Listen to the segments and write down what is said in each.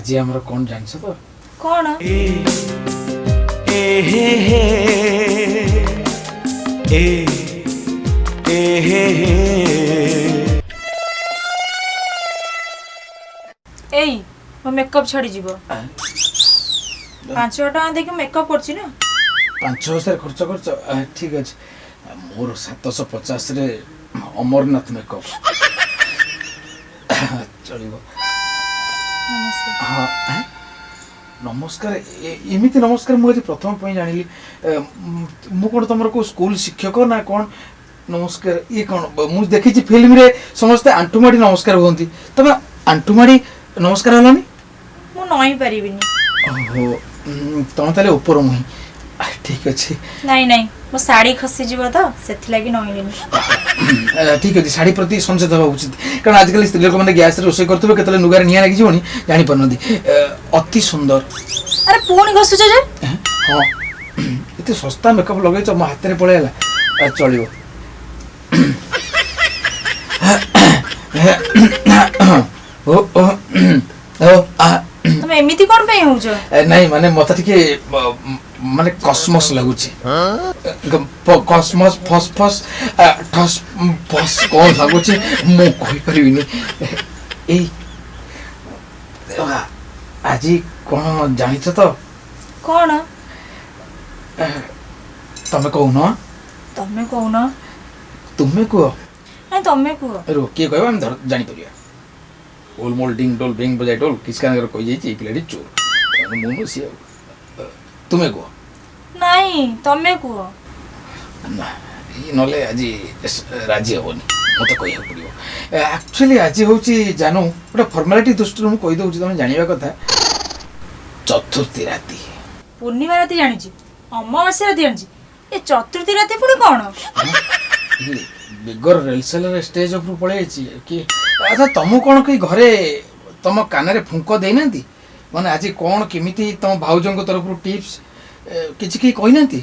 ଆଜି ଆମର କ'ଣ ଜାଣିଛ ତ? କ'ଣ? ଏ ହେ ହେ ଏ ଏ ହେ ହେ। ଏଇ, ମୋ ମେକଅପ୍ ଛାଡ଼ିଯିବ। 5000 ଟଙ୍କା ଦେଇକି ମେକଅପ୍ କରୁଛି ନା। 5000 ଖର୍ଚ୍ଚ କରୁଛ? ଠିକ ଅଛି, ମୋର 750ରେ ଅମରନାଥ ମେକଅପ୍ ଚଳିବ। ହଁ, ନମସ୍କାର। ଏମିତି ନମସ୍କାର ମୁଁ ଆଜି ପ୍ରଥମ ପାଇଁ ଜାଣିଲି। ମୁଁ କ'ଣ ତମର କେଉଁ ସ୍କୁଲ ଶିକ୍ଷକ ନା କ'ଣ? ନମସ୍କାର ଇଏ କ'ଣ? ମୁଁ ଦେଖିଛି ଫିଲ୍ମରେ ସମସ୍ତେ ଆଣ୍ଠୁମାଡ଼ି ନମସ୍କାର ହୁଅନ୍ତି, ତମେ ଆଣ୍ଠୁମାଡ଼ି ନମସ୍କାର ହେଲନି? ମୁଁ ନଇଁ ପାରିବିନି। ଓହୋ, ତମେ ତାହେଲେ ଉପର ମୁହିଁ। ଠିକ ଅଛି। ନାଇଁ ନାଇଁ, ମୋ ଶାଢ଼ୀ ଖସିଯିବ ତ, ସେଥିଲାଗି ନଇଁଲିନି। ଠିକ ଅଛି, ଶାଢ଼ୀ ପ୍ରତି ସଞ୍ଚେତ ହେବା ଉଚିତ, କାରଣ ଆଜିକାଲି ସ୍ତ୍ରୀ ଲୋକମାନେ ଗ୍ୟାସରେ ରୋଷେଇ କରୁଥିବେ, କେତେବେଳେ ନୁଗାରେ ନିଆଁ ଲାଗିଯିବନି ଜାଣିପାରୁନାହାନ୍ତି। ଅତି ସୁନ୍ଦର। ଆରେ, ପୁଣି ଘଷୁଛ ଯେ? ହଁ, ଏତେ ଶସ୍ତା ମେକଅପ୍ ଲଗେଇଛ, ମୋ ହାତରେ ପଳେଇଲା। ଚଳିବ। ତମେ ଏମିତି କଣ ପାଇଁ ହଉଛ? ନାଇଁ, ମାନେ ମତେ ଟିକେ ମାନେ କସମସ୍ ଲାଗୁଛି, କସମସ୍ ଫସ୍ ଫସ୍ ଠସ୍ ଫସ୍ କଣ ଲାଗୁଛି ମୁଁ କହିପାରିବିନି। ଏଇ, ଆଜି କଣ ଜାଣିଛ ତ? କଣ? ତମେ କହୁନ। ତମେ କହୁନ। ତୁମେ କୁହ। ନାଇଁ, ତମେ କୁହ। ରୁହ, କିଏ କହିବ ଆମେ ଜାଣିପାରିବା। ଓଲ ମୋଲ ଡିଙ୍ଗ ଡୋଲ ବିଙ୍ଗ ବଜାଇ ଡୋଲ କିସ୍କାନଙ୍କର କହିଯାଇଛି ଏଇ ପିଲାଟି ଚୋର। ମୁଁ ନୁହଁ, ସିଏ। ତୁମେ କୁହ। ନାଇଁ, ତମେ କୁହ। ନା, ନହେଲେ ଆଜି ରାଜି ହେବନି, ମୋତେ କହିବାକୁ ପଡ଼ିବ। ଆକ୍ଚୁଆଲି ଆଜି ହେଉଛି ଜାନୁ, ଗୋଟେ ଫର୍ମାଲିଟି ଦୃଷ୍ଟିରୁ ମୁଁ କହିଦେଉଛି, ତମେ ଜାଣିବା କଥା, ଚତୁର୍ଥୀ ରାତି। ପୂର୍ଣ୍ଣିମା ରାତି ଜାଣିଛି, ଅମାବାସ୍ୟା ରାତି ଜାଣିଛି, ଏ ଚତୁର୍ଥୀ ରାତି ପୁଣି କ'ଣ? ବିଗର ରେଲସେଲରେ ଷ୍ଟେଜ ଉପରୁ ପଳେଇ ଯାଇଛି କି? ଆଚ୍ଛା, ତମକୁ କ'ଣ କେହି ଘରେ ତମ କାନରେ ଫୁଙ୍କ ଦେଇନାହାନ୍ତି? ମାନେ ଆଜି କ'ଣ କେମିତି ତମ ଭାଉଜଙ୍କ ତରଫରୁ ଟିପ୍ସ କିଛି କେହି କହିନାହାନ୍ତି?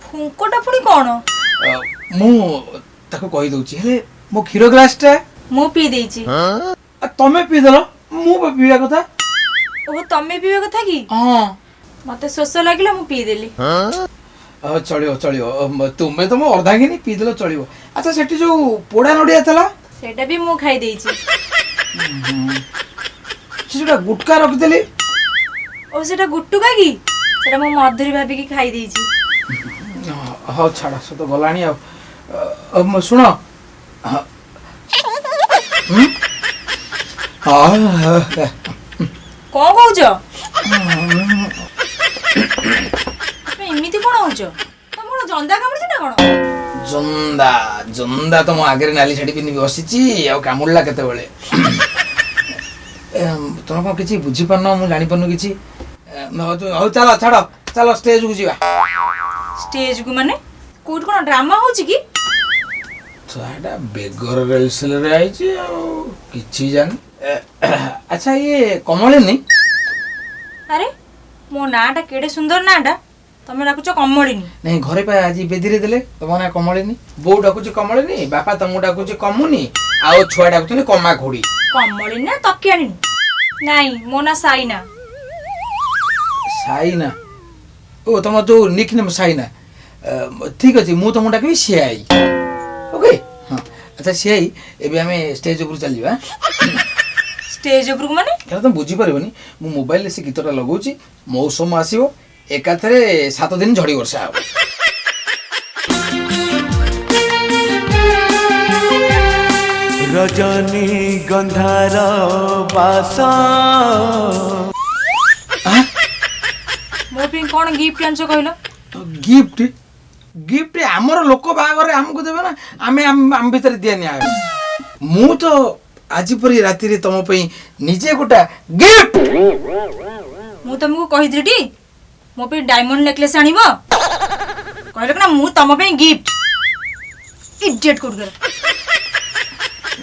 ଫୁଙ୍କଟା ପୁଣି କ'ଣ? ମୁଁ ତାକୁ କହିଦେଉଛି। ହେଲେ ମୋ କ୍ଷୀର ଗ୍ଲାସଟା? ମୁଁ ପିଇ ଦେଇଛି। ତମେ ପିଇଦେଲ? ମୁଁ ପିଇବା କଥା। ଓହୋ, ତମେ ପିଇବା କଥା କି? ହଁ। ମତେ ଶୋଷ ଲାଗିଲା, ମୁଁ ପିଇଦେଲି। ଚଳିବ ଚଳିବ, ତୁମେ ତ ମୋ ଅର୍ଦ୍ଧାଙ୍ଗିନୀ, ପିଇଦେଲ ଚଳିବ। ଆଚ୍ଛା, ସେଠି ଯୋଉ ପୋଡ଼ା ନଡ଼ିଆ ଥିଲା? ସେଇଟା ବି ମୁଁ ଖାଇ ଦେଇଛି। ସେ ଯୋଉଟା ଗୁଟକା ରଖିଥିଲି? ଓ, ସେଟା ଗୁଟୁକା କି? ସେଟା ମୁଁ ମଧୁରୀ ଭାବିକି ଖାଇ ଦେଇଛି। ହଉ ଛାଡ଼, ସେ ତ ଗଲାଣି। ଆଉ ଶୁଣ, କଣ କହୁଛ? ଏମିତି କଣ ହଉଛ? ତମର ଜନ୍ଦା କାମୁଡିଛି ନା କଣ? ଜନ୍ଦା? ଜନ୍ଦା ତ ମୋ ଆଗରେ ନାଲି ଶାଢ଼ୀ ପିନ୍ଧି ବସିଛି, ଆଉ କାମୁଡ଼ିଲା କେତେବେଳେ? ତମେ କଣ କିଛି ବୁଝିପାରୁନ? ମୁଁ ଜାଣିପାରୁନୁ କିଛି। ହଉ ଚାଲ, ଛାଡ଼, ଚାଲ ଷ୍ଟେଜକୁ ଯିବା। ଷ୍ଟେଜକୁ ମାନେ? କୋଉଠି କଣ ଡ୍ରାମା ହଉଛି କି? ଛୁଆଟା ବେଗର ରେଲସେଲରେ ଆଇଛି ଆଉ କିଛି ଜାଣି। ଆଚ୍ଛା, ଇଏ କମଳିନୀ? ଆରେ, ମୋ ନାଁଟା କେଡ଼େ ସୁନ୍ଦର ନାଁଟା, ତମେ ଡାକୁଛ କମଳିନୀ? ନାଇଁ, ଘରେ ପା ଆଜି ବେଦିରେ ଦେଲେ ତମ ନାଁ କମଳିନୀ। ବୋଉ ଡାକୁଛି କମଳିନୀ, ବାପା ତମକୁ ଡାକୁଛି କମୁନି, ଆଉ ଛୁଆ ଡାକୁଛନ୍ତି କମା ଖୁଡ଼ି। କମଳିନୀ ନା ତକିଆଣିନୀ? ନାଇଁ, ମୋ ନାଁ ସାଇନା। ସାଇନା? ଓ, ତମ ଯୋଉ ନିକ୍ ନେମ୍ ସାଇନା। ଠିକ ଅଛି, ମୁଁ ତମକୁ ଡାକିବି ସିଆଇ। ଓକେ? ହଁ। ଆଚ୍ଛା ସିଆଇ, ଏବେ ଆମେ ଷ୍ଟେଜ ଉପରୁ ଚାଲିଯିବା। ଷ୍ଟେଜ ଉପରକୁ ମାନେ? କାରଣ ତମେ ବୁଝିପାରିବନି। ମୁଁ ମୋବାଇଲରେ ସେ ଗୀତଟା ଲଗାଉଛି, ମୌସମ ଆସିବ, ଏକାଥରେ 7 ଦିନ ଝଡ଼ି ବର୍ଷା ହବ। ରଜନୀ ଗନ୍ଧାର ବାସ। ମୋ ପାଇଁ କଣ ଗିଫ୍ଟ ଆଣିଛ କହିଲ? ଗିଫ୍ଟ? ଗିଫ୍ଟ ଆମର ଲୋକ ବାହାଘରରେ ଆମକୁ ଦେବେ ନା, ଆମେ ଆମ ଭିତରେ ଦିଆ ନିଆ। ମୁଁ ତ ଆଜି ପରି ରାତିରେ ତମ ପାଇଁ ନିଜେ ଗୋଟା ଗିଫ୍ଟ। ମୁଁ ତମକୁ କହିଥିଲି ଟି ମୋ ପାଇଁ ଡାଇମଣ୍ଡ ନେକଲେସ୍ ଆଣିବ, କହିଲ ନା ମୁଁ ତମ ପାଇଁ ଗିଫ୍ଟ। ଇଡିଏଟ୍ କୋଉଠି ଗଲା?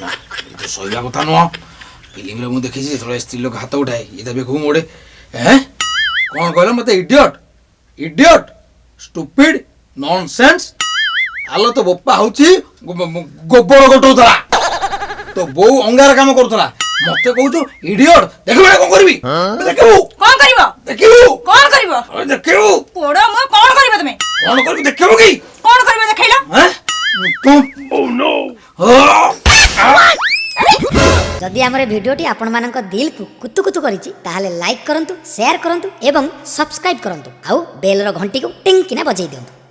ନା, ଏ ତ ସହିବା କଥା ନୁହଁ। ଫିଲ୍ମରେ ମୁଁ ଦେଖିଛି, ଯେତେବେଳେ ସ୍ତ୍ରୀ ଲୋକ ହାତ ଉଠାଏ, ଇଏ ତା ବେକକୁ ମୋଡ଼େ। ଏଁ, କ'ଣ କହିଲ ମତେ? Idiot, idiot, stupid, nonsense. ଆଲୋ, ତୋ ବୋପା ହଉଛି ଗୋବର ଗୋଟଉଥିଲା, ତୋ ବୋଉ ଅଙ୍ଗାର କାମ କରୁଥିଲା, ମତେ କହୁଛୁ ଇଡିଅଟ? ଦେଖିବୁ ଏଇଟା କଣ କରିବି, ଦେଖିବୁ। କଣ କରିବ? ଦେଖିବୁ। କଣ କରିବ? ଆରେ ଦେଖିବୁ। ପୋଡ ମୁଁ କଣ କରିବ ତମେ? କଣ କରିବି ଦେଖିବୁ କି? କଣ କରିବ ଦେଖେଇଲ। ଆଁ? ତୁ ହଁ। ଯଦି ଆମର ଏ ଭିଡ଼ିଓଟି ଆପଣମାନଙ୍କ ଦିଲକୁ କୁତୁ କୁତୁ କରିଛି, ତାହେଲେ ଲାଇକ୍ କରନ୍ତୁ, ସେୟାର କରନ୍ତୁ ଏବଂ ସବସ୍କ୍ରାଇବ୍ କରନ୍ତୁ ଆଉ ବେଲର ଘଣ୍ଟିକୁ ଟିଙ୍ଗ କିନା ବଜେଇ ଦିଅନ୍ତୁ।